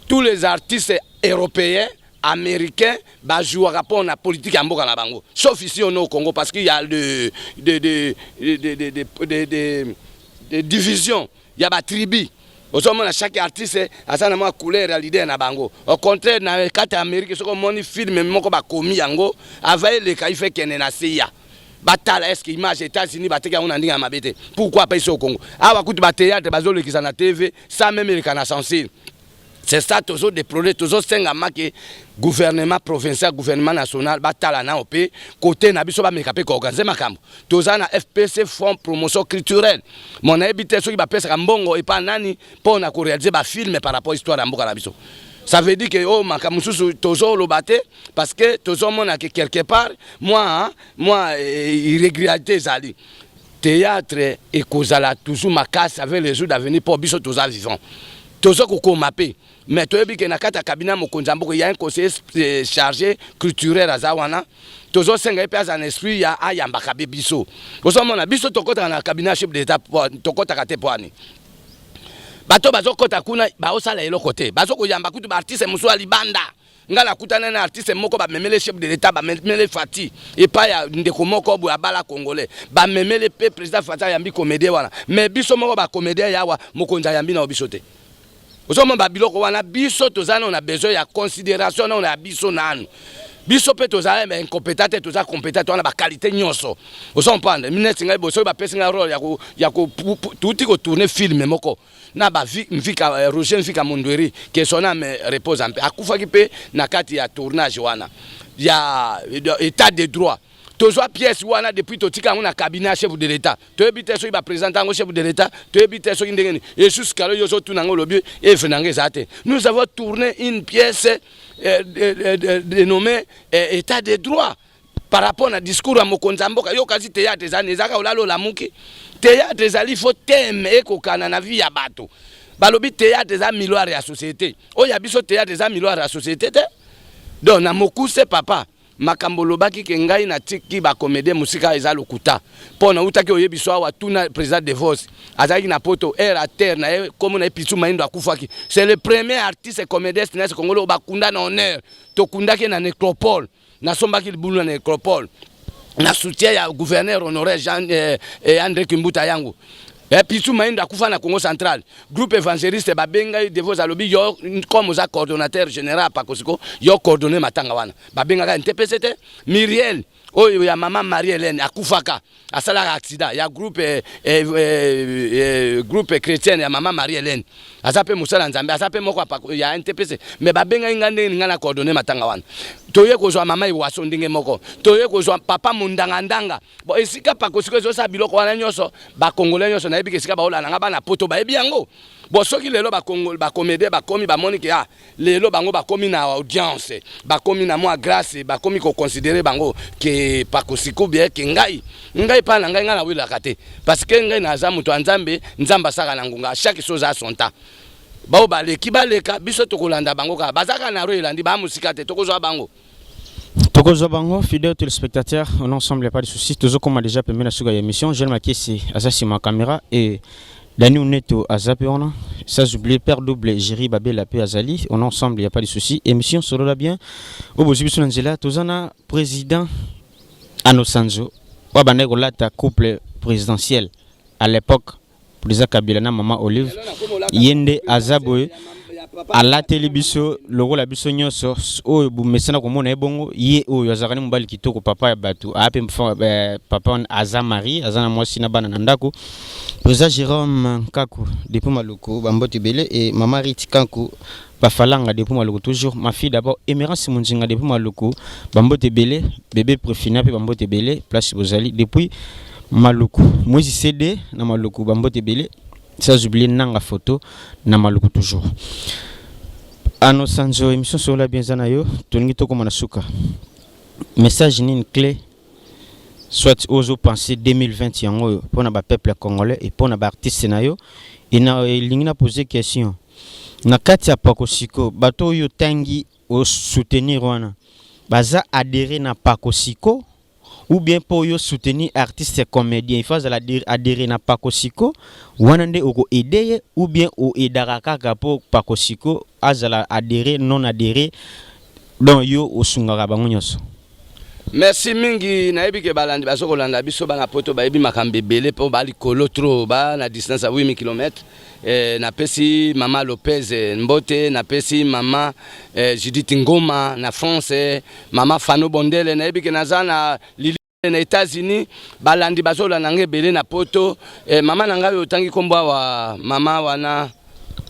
tous les artistes européens, américains bajouaka mpo na politique ya mboka na bango, sauf ici on est au Congo, parce qu'il y a de division ya batribu. Ozomona chaque artiste aza na mwa couleur ya leader na bango. Au contraire, na kati ya Amérique, soki omoni film moko bakomi yango, ava eleka, ife kende na seya, batala est ce que image États-Unis bateki yango na ndenge ya mabe te. Pourquoi pas ici au Congo? Awa kutu bathéâtre bazolekisa na TV sans même eleka na censure. C'est ça tozodéplorer. Tozosenga make gouvernement provincial, gouvernement national batala nao mpe kote na biso, bameka mpe koorganiser makambo. Toza na FPC, Fonds promotion culturelle. Mo nayebi te soki bapesaka mbongo epa nani mpo na koréaliser bafilm par rapport histoire ya mboka na biso. Ça veut dire que oyo makambo mosusu tozoloba te, parce que tozomona ke quelque part mwa irrégularité ezali. Théâtre ekozala toujours makasi avec les jours d'avenir, mpo biso toza vivant, toza kokoma mpe. Mais toyebi ke na kati ya cabinet ya mokonzi ya mboka ya un conseiller chargé culturel aza wana. Tozosenga ye mpe aza na esprit ya ayambaka mpe biso. Ozomona biso tokɔtaka na cabinet ya chef d'état, tokɔtaka te. Po ani bato bazokɔta kuna, baosala eloko te. Bazokoyamba kutu baartiste mosusu ya libanda. Ngai nakutana na artiste moko, bamemele chef de l'état, bamemele Fati epai ya ndeko moko boye abala congolais, bamemele mpe président Fati, ayambi comédien wana. Mais biso moko bacomédien yawa, mokonzi ayambi na biso te. Ozomona babiloko wana, biso toza nano na besoin ya considération nano ya biso nanu. Biso mpe toza incompétent te, toza compétent te, wana baqualité nyonso. Ozomprendre neti ngai boye, soki bapesi ngai role ya tuti kotourner film moko na bamvika Roger Mvika Mondweri, que son âme repose mpe, akufaki mpe na kati ya tournage wana ya État de droit. Tozwa pièce wana depuis, totika yango na cabinet ya chef de l'état. Toyebi te soki baprésente yango chef de l'état, toyebi te soki ndenge nini. Esusu kalo yo ozotuna yango, olobi œuvre na yango eza te. Nous avons tourné une pièce dénommée État de droit par rapport na discours ya mokonzi ya mboka. Yo kasi théâtre ezali ezaka olala olamuki. Théâtre ezali fo thème ekokana na vie ya bato. Balobi théâtre eza miroir ya société. Oyo ya biso théâtre eza miroir ya société te. Donc na mokuse, papa, Makambo olobaki ke ngai natiki ba comedien mosika eza lokuta po nawutaki oyebiso awa tuna president Devos azalaki na poto air à terre na ye kombo na ye Pitshou Maindo akufaki c'est le premier artiste comedien cinéaste congolais oyo bakunda na honneur tokundaki ye na necropole nasombaki libulu na necropole na soutien ya gouverneur honoraire Jean eh, eh, André Kimbuta yango eh, Pitshou Maindo akufa na Congo central groupe évangéliste babengai Devos alobi yo comme oza coordonnateur général Pakosiko yo coordonner matanga wana Babengaka NTPC te. Muriel oyo ya mama Marie Helène akufaka asalaka accident ya groupe eh, eh, eh, eh, groupe chrétienne ya mama Marie Helène aza pe mosala Nzambe aza pe moko ya NTPC mais babengaki nga ndenge nga na coordonner matanga wana toye kozwa mama Iwaso ndenge moko toye kozwa papa Mundanga Ndanga bon esika pakosiko ezosala biloko wana nyonso ba congolais nyonso nayebi ke esika baolanda nga bana poto bayebi yango bon soki lelo ba congolais ba comédien bakomi bamoni ke ah Lelo bango bakomi na audience, bakomi na mwa grace, bakomi ko considerer bango que Pakosiko bien que ngai. Ngai pa na ngai ngai nawelaka te parce que ngai naza moto ya Nzambe, Nzambe asaka na ngonga, chaque chose a son temps. Bao baleki baleka, biso tokolanda bango kaka. Baza kaka na rue elandi, ba mosika te, tokozwa bango. Tokozwa bango, fidèle téléspectateur, on est ensemble, y a pas de souci. Tozokoma déjà pembeni na suka ya émission. Jeune Makesi aza sima caméra et Dani Uneto aza pe wana. Sans oublier Père Double Jerry Babela pe azali. On est ensemble, y a pas de souci. Émission solola bien. Oyo bozwi biso na nzela, toza na président Ano Sanzo oyo abandaki kolata couple présidentiel à l'époque Président Kabila na mama Olive ye nde aza boye alateli biso lokola biso nyonso oyo bomesana komona ye bongo ye oyo azalaka ni mobali kitoko papa ya bato aya mpe eh, papa aza marie aza na mwasi na bana na ndako président Jérôme Nkaku depuis Maluku bambote ebele et mama Rit Kanku Bafalanga depuis Maluku toujours ma fille d'abord Emerance Munzinga depuis Maluku bambote ebele bébé Prefina pe bambote ebele place bozali depuis Maluku Moïse CD na Maluku bambote ebele sans oublier Nanga photo na Maluku toujours Ano Sanzo émission solola bien eza na yo tolingi tokoma na suka message nini clé soit ozo penser 2020 yango oyo pona ba peuple congolais et pona ba artistes na yo et na elingi na poser question na kati ya pakosiko bato oyo otangi o soutenir wana baza adhérer na pakosiko ou bien po yo soutenir artiste comédien il faut azala adhérer na pakosiko wana nde oko aider ye ou bien o aidaka kaka po pakosiko azala adhérer non adhérer donc yo osungaka bango nyonso. Merci mingi nayebi ke balandi bazo kolanda biso bana poto bayebi makambo ebele mpo ba likolo trop ba na distance ya 8000 km eh, napesi mama Lopez eh, mbote napesi mama eh, Judith Ngoma na France eh, mama Fano Bondele nayebi ke naza na Lili na Etats-Unis balandi bazolanda nga ebele na poto eh, mama na ngai otangi kombo awa mama wana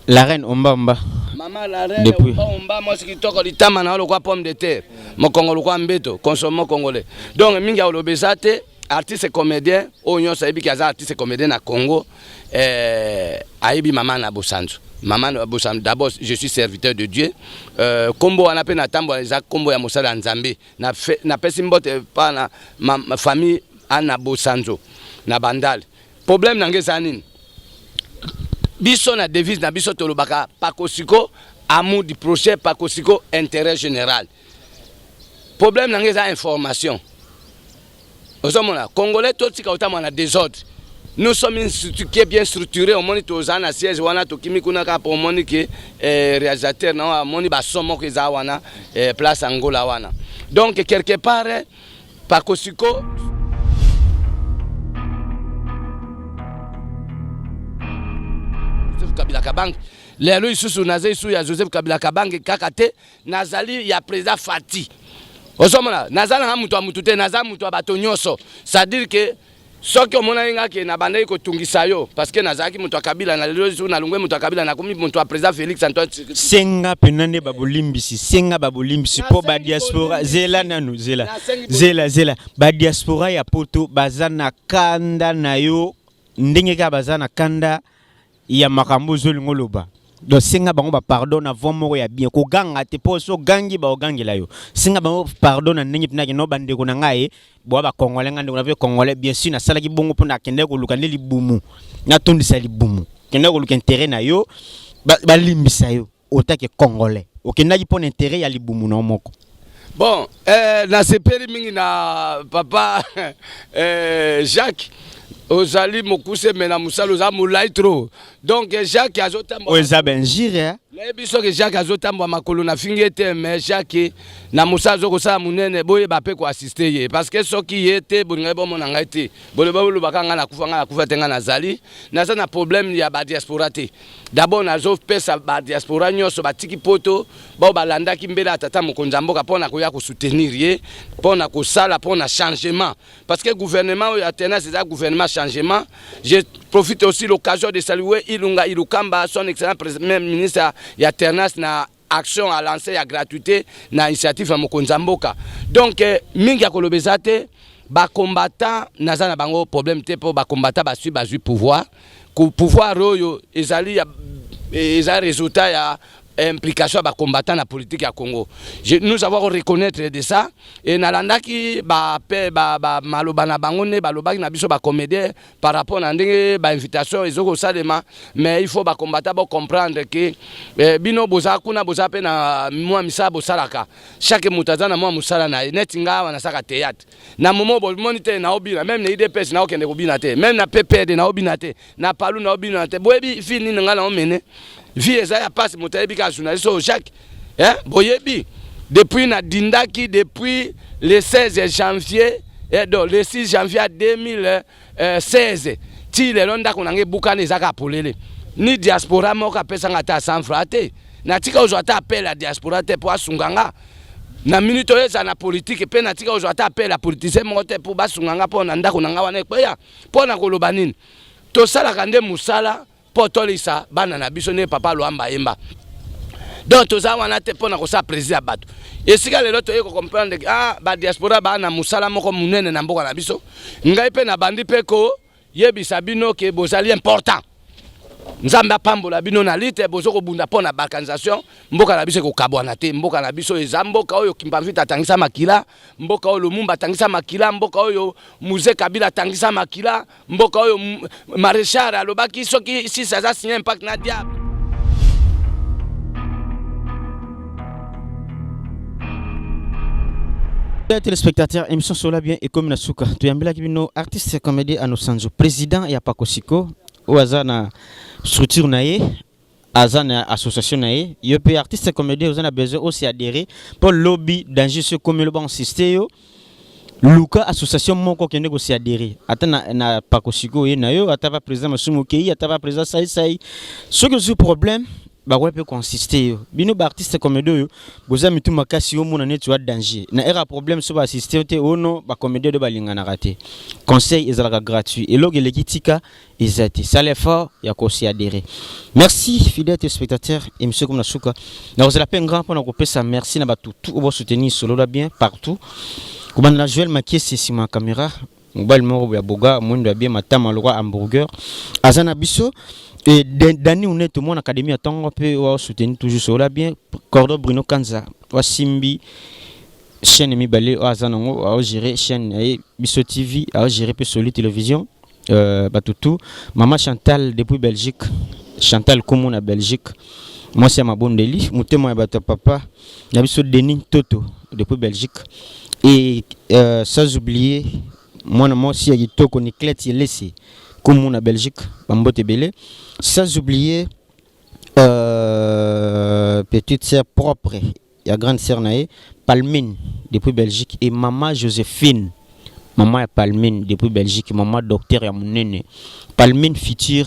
La reine Omba Omba. Mama la reine Depuis. Omba Omba mwasi kitoko litama na lokwa pomme de terre mokongo lokwa mbeto consomme congolais donc mingi oloba eza te artiste comédien oyo nyonso ayebi ke aza artiste comédien na Congo eh, ayebi mama na bosanzu mama na bosanzu d'abord je suis serviteur de Dieu euh, kombo wana pe na tambola eza kombo ya mosala ya Nzambe Napesi mbote pa na ma famille Anna Bosanzo na Bandal. Problème na nga eza nini? Biso na devise na biso tolobaka Pakosiko amour du projet, Pakosiko intérêt général. Problème na nga eza information. Ozomona congolais totika kotambola na desordre. Nous sommes une structure qui est bien structurée. Omoni toza na siège wana tokimi kuna kaka po omoni ke eh, réalisateur na amoni ba son moko eza wana eh, place Angola wana. Donc quelque part eh, Pakosiko Joseph Kabila Kabange lelo lisusu naza lisusu ya Joseph Kabila Kabange kaka te nazali ya président Fati ozomona naza nanga moto ya motu te naza moto ya bato nyonso c'est-à-dire que soki omonaki nga ke nabandaki kotungisa yo parce que nazalaki moto ya Kabila na lelo lisusu nalongwe moto ya Kabila nakomi moto ya président Félix Antoine Tshisekedi. Senga pena nde babolimbisi senga babolimbisi mpo ba diaspora zela nanu zela zela zela ba diaspora ya poto baza na kanda na yo ndenge kaka baza na kanda ya makambo ozolinga oloba donc senga bango ba pardon na voix moko ya bien koganga te mpo so ogangi baogangela yo senga bango pardon na ndenge mpena kino bandeko na ngai boa ba congolais ngai ndeko na mpe congolais bien sûr nasalaki bongo mpo nakendaki koluka nde libumu natondisa libumu kendaki koluka intérêt na yo balimbisa yo otake congolais okendaki mpo na intérêt ya libumu na yo moko. Bon, nasepeli mingi na papa Jacques. Ozali mokuse, me na mosala oza molai trop. Donc Jacques azotambola. Oyo eza benjire. Nayebi soki Jacques azotambola makolo, nafingi ye te, mais Jacques na mosala azokosala monene, boyeba mpe koassister ye, parce que soki ye te, bolingai bomona ngai te. Boloba, bolobaka ngai nakufa, ngai nakufa te. Ngai nazali, naza na problème ya badiaspora te. D'abord nazopesa badiaspora nyonso batiki poto, bao balandaki mbela ya tata mokonzi ya mboka mpo na koya kosoutenir ye, mpo na kosala, mpo na changement, parce que gouvernement oyo alternance eza gouvernement changement. Je profite aussi l'occasion de saluer Ilunga Ilukamba, son excellent premier ministre ya alternance, na action à lancer ya gratuité na initiative ya mokonzi ya mboka. Donc mingi ya koloba eza te. Bacombattant, naza na bango problème te, mpo bacombattant basui bazwi pouvoir. Pouvoir oyo ezali ya, eza résultat ya implication ya bacombattant na politique ya Congo. Nous avons reconnaître de ça. E nalandaki bape ba, maloba na bango nde balobaki na biso bacomédien par rapport na ndenge bainvitation ezokosalema. Mais il faut bacombattant bocomprendre ke bino boza kuna, boza mpe na mwa misala bosalaka. Chaque moto aza na mwa mosala na ye. Neti nga awa nasalaka théâtre, na momo bomoni te naobina. Même na UDPS naokende kobina te, même na PPD naobina te, na PALU naobina te. Boyebi vie nini nga naomene? Vie eza ya pasi. Moto ayebi kaka journaliste oyo Jacques, eh? Boyebi depuis nadindaki, depuis le 16 janvier, donc le 6 janvier 2016 ti lelo, ndako na ngai ebukana, eza kaka polele. Ni diaspora moko apesanga ata 100 franc te. Natika ozwa ata appel ya diaspora te mpo asunga nga na minute oyo eza na politike. Mpe natika ozwa ata appel ya politicien moko te mpo basunga nga mpo na ndako na nga wana ekweya. Mpo na koloba nini? Tosalaka nde mosala mpo tolisa bana na biso, nde papa Lwamba yemba. Donc toza wana te mpo na kosala plaisir ya bato. Esika lelo toyei kocomprendre, ah, badiaspora baa na mosala moko monene na mboka na biso. Ngai mpe nabandi mpe koyebisa bino ke bozali important. Nzambe apambola bino na lite bozo kobunda mpo na balkanisation. Mboka na biso ekokabwana te. Mboka na biso eza mboka oyo Kimpavita atangisa makila, mboka oyo Lumumba atangisa makila, mboka oyo Mzee Kabila atangisa makila, mboka oyo maréchal alobaki soki sisi aza signé pacte na diable. Téléspectateurs, émission Solola bien ekomi na suka. Toyambelaki bino artiste comédien Anosanzo, président ya Pakosiko, oyo aza na structure na ye, aza na association na ye. Yo mpe artiste comédien, oza na besoin osi adhérer mpo lobi danger so ekomi, loba insiste yo, luka association moko, okende kosi adhérer ata na Pakosiko oye na yo, ata pa président Masumu okei, ata pa président Saisai. Soki ozwi problème, bakoya mpe koinsiste yo. Bino baartiste comédie oyo boza mitu makasi, omona neti wa danger na ere ya problème, so baassiste yo te, ono bacomédie oyo balinganaka te. Conseil ezalaka gratuit, eloko eleki tika eza te. Sala effort ya kosi adhérer. Merci, fidèle téléspectateur. Émission comme na suka, nakozala mpe grand mpona kopesa merci na bato tout oyo bosoutenir Solola bien partout, kobanda na Joel Makiesi nsima ya caméra, mobali moko ya boga mwindo ya bien, matama lokwa hamburger, aza na biso. Et Dani Uneto, mwana académie ya ntongo mpe oyo soutenir toujours Solola bien. Cordon Bruno Kanza wasimbi chaîne mibale oyo aza nango, aogéré chaîne na ye Biso TV, aogéré mpe Soli Télévision. Bato tout, mama Chantal depuis Belgique, Chantal Kumu na Belgique, mwasi ya mabondeli, motema ya bato ya papa na biso Denis Toto depuis Belgique. Et sans oublier mwana mwasi ya kitoko Niclette Yelesi Kumu na Belgique, bambote ebele. Sans oublier petite sœur propre ya grande sœur na ye Palmine depuis Belgique et mama Joséphine, mama ya Palmine depuis Belgique, mama docteur ya monene Palmine, future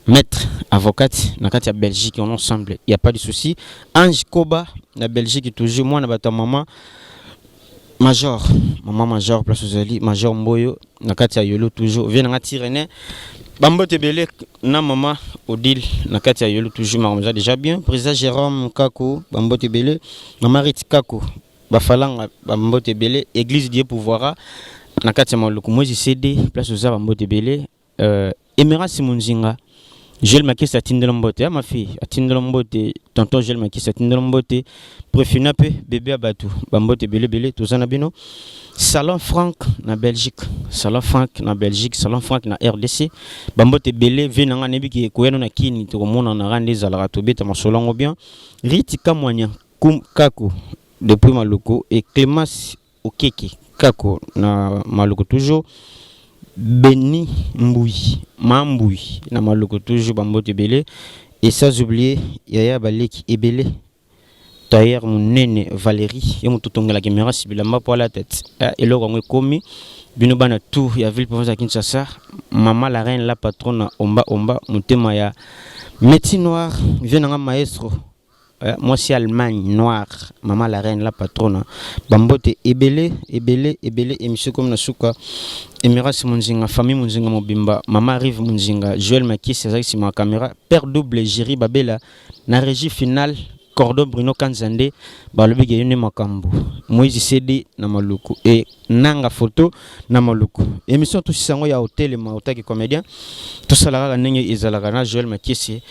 maître avocate na kati ya Belgique. On ensemble, il y a pas de souci. Ange Koba na Belgique toujours, mwana bato ya mama Major, mama Major, place ozali Major Mboyo na kati ya Yolo toujours, vie nanga tirene, bambote ebele na mama Odile na kati ya Yolo toujours. Makambo eza déjà bien. Président Jérôme Kako, bambote ebele. Mama Rit Kako, bafalanga, bambote ebele. Église Dieu pouvoira na kati ya Maluku, Mwezi CD, place oza, bambote ebele. Emerance Munzinga, Joël Makisi atindela mbote ya ma fille, atindela mbote. Tonton Joël Makisi atindela mbote. Préfina mpe bébé ya bato, bambote ebele ebele. Toza na bino. Salon Frank na Belgique, Salon Frank na Belgique, Salon Frank na RDC, bambote ebele. Vie na nga nayebi ke koyano na kini, tokomonana nde ezalaka, tobeta masolo yango bien. Riti Kamwanya Kaku. depuis Maluku et Clémence Okeke Kako na Maluku toujours. Beni Mboui, Mamboui na Maluku toujours, bambote ebele. Et sans oublier Yaya Baleki ebele, tailleur monene Valérie, ye moto otongelaka Emerance bilamba po ala tete. Eloko yango ekomi bino bana tout ya ville province ya Kinshasa. Mama la reine, la patronne, omba omba motema ya métier noir, vie nanga maestro, mwasi Allemagne noir, mama la reine, la patronne, bambote ebele ebele ebele. Émission comme na suka. Emerance Monzinga, famille Monzinga mobimba, mama Rive Monzinga, Joël Makisi azalaki nsima ya caméra, père double Géri Babela na régie finale, Cordon Bruno Kanzande, balobi ke yo nde makambo, Moïse Cd na Maluku e nanga photo na Maluku. Émission tosisa yango ya otelema otaki comédien, tosala kaka ndenge ezalaka na Joël Makisi.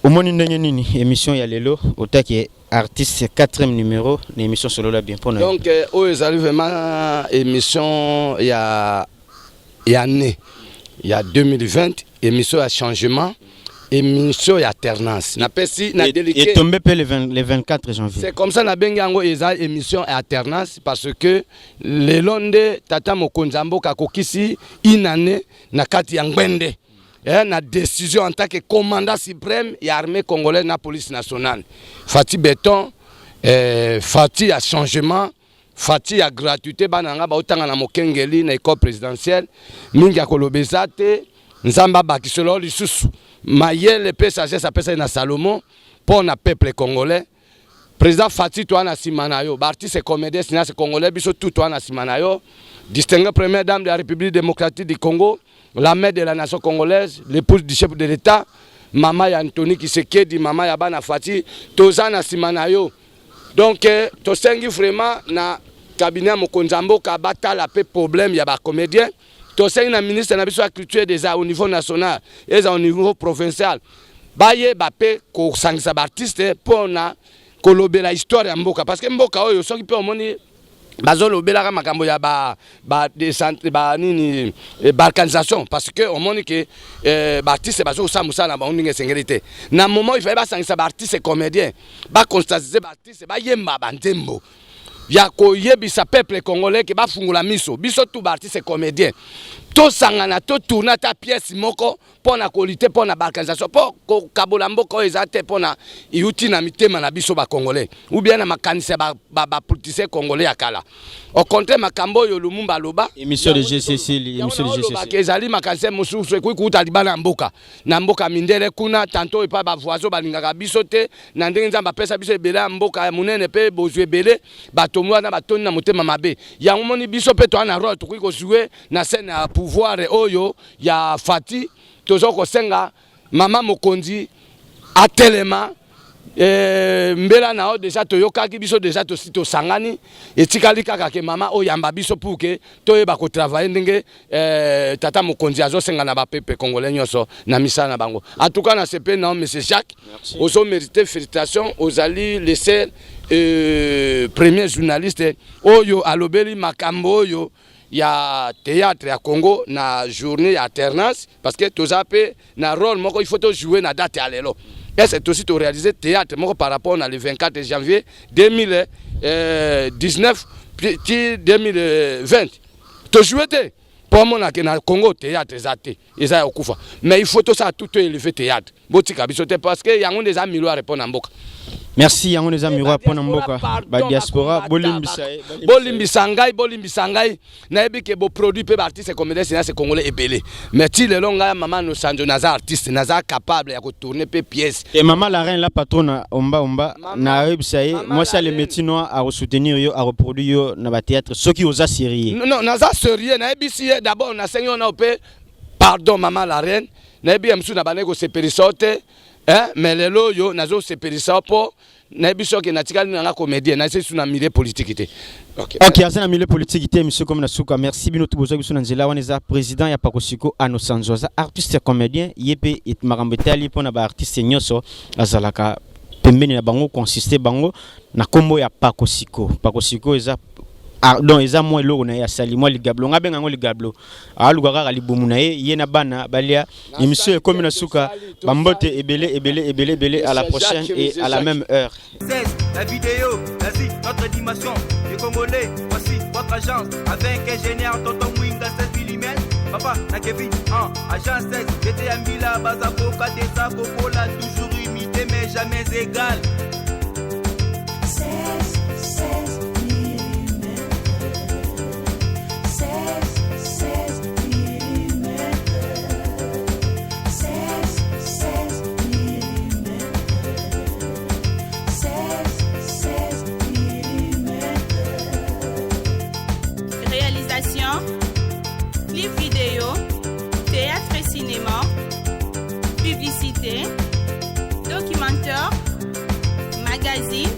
Omoni ndenge nini émission ya lelo otaki artiste, quatrième numéro na émission Solola Bien, mpona? Donc oyo ezali vraiment émission ya année ya 2020, émission ya changement, émission ya alternance. Napesi na déliqué. Etombe mpe le 24 janvier. C'est comme ça nabengi yango, eza émission ya alternance, parce que lelo nde tata mokonzi ya mboka akokisi une année na kati ya ngwende, na décision en tant que commandant suprême ya armée congolaise na police nationale. Fatshi Béton, Fatshi ya changement, Fatshi ya gratuité, bana na nga baotanga na mokengeli na école présidentielle. Mingi ya koloba eza te. Nzambe abakiselo lisusu mayele mpe sagesse apesaki na Salomo mpo na peuple congolais. Président Fatshi, toa na nsima na yo. Baartiste comédien, cinéaste congolais, biso tout toa na nsima na yo. Distinguée première dame de la République démocratique du Congo, la mère de la nation congolaise, l'épouse du chef de l'État, mama ya Antony Tshisekedi, mama ya bana Fatshi, toza na nsima na yo. Donc tosengi vraiment na cabinet ya mokonzi ya mboka batala mpe problème ya bacomédien. Tosengi na ministre na biso ya culture, déjà au niveau national, eza au niveau provincial, bayeba mpe kosangisa baartiste mpona kolobela histoire ya mboka, parce que mboka oyo, soki mpe omoni bazolobelaka makambo ya ba, ba, ba nini, balkanisation, parce que omoni ke baartiste bazokosala mosala na bango ndenge esengeli te. Na moment il fallait basangisa baartiste comédien, baconscientiser baartiste, bayemba banzembo ya koyebisa peuple congolais ke bafungola miso. Biso tu baartiste comédien tosangana, totourne ata pièce moko mpo na kolutter mpo na balkanisation, mpo kokabola mboka oyo eza te mpo na euti na mitema na biso bacongolais ou bien na makanisi ya bapoliticien congolais ya kala. Au contraire, makambo oyo Lumumba aloba, émission de GCC, émission de GCC. Ezali makanisi mosusu ekoki kuuta libala ya mboka, na mboka mindele kuna, tanto epai bavoisin balingaka biso te. Na ndenge Nzambe apesa biso ebele ya mboka ya monene mpe bozwi ebele, bato wana batondi na motema mabe. Yango moni biso mpe toza na rôle tokoki kojouer na scène ya pouvoir oyo ya Fatshi. Toza kosenga mama mokonzi atelema. Mbela na yo déjà toyokaki, biso déjà tosi tosangani, etikali kaka ke mama oyamba biso pour ke toyeba kotravailler ndenge tata mokonzi azosenga na bapeuple congolais nyonso na misala na bango. En tout cas, nasepeli na yo, monsieur Jacques, ozomérite félicitation. Ozali le seul premier journaliste oyo alobeli makambo oyo ya théâtre ya Congo na journée ya alternance, parce que toza mpe na rôle moko il faut tojouer na date ya lelo. Est-ce tosi toréaliser théâtre moko par rapport na le 24 janvier 2019 ti 2020? Tojouer te mpo omonake na Congo théâtre eza te, eza ya kokufa. Mais il faut tosala tout, toélever théâtre. Botika biso te, parce que yango nde eza miroir mpo na mboka. Merci. Yango eza miroir mpo na mboka. Badiaspora, bolimbisa. Bolimbisa ngai, bolimbisa ngai. Nayebi ke boproduit mpe baartiste comédien, cinéaste congolais ebele, mais ti lelo ngai mama Nosanjo naza artiste, naza capable ya kotourner mpe pièce. E mama la reine, la patronne, omba omba, nayebisa ye mwasi ale métier noir akosoutenir yo, akoproduire yo na bathéâtre soki oza sérieux. Non, naza sérieux. Nayebisi ye d'abord, nasengi yo na mpe pardon, mama la reine. Nayebi ya mosusu na bandaki kosepelisa yo te, mais lelo oyo nazosepelisa yo mpo nayebi soki natikali nanga comédien, nasi su na milieu politique te. Ok, aza na milieu politique te. Monsieur, comme na suka, merci bino tu bozwaki biso na nzela wana. Eza président ya Pakosiko Anosanzo, aza artiste comédien. Ye mpe makambo etali mpona baartiste nyonso azalaka pembeni na bango, consiste bango na nkombo ya Pakosiko. Pakosiko eza Ah, donc eza mwa eloko na ye asali mwa ligablo, nga abenga yango ligablo. Aluka kaka libumu na ye, ye na bana balia. Émission ekomi na suka. Bambote ebele ebele ebele ebele. À la prochaine et à la même heure. 16, la vidéo, vas-y, notre dimension. Les Congolais, voici votre agence. Avec ingénieur Tonton Mwinga, 16 mm. Papa, na Kevin, 1, agence 16. J'étais à Mbila, Bazaboka, Desa, Kokola, toujours imité, mais jamais égal. 16, 16 mm. 16, 16 mm. 16, 16 mm. 16, 16 mm. Réalisation, clip vidéo, théâtre et cinéma, publicité, documentaire, magazine.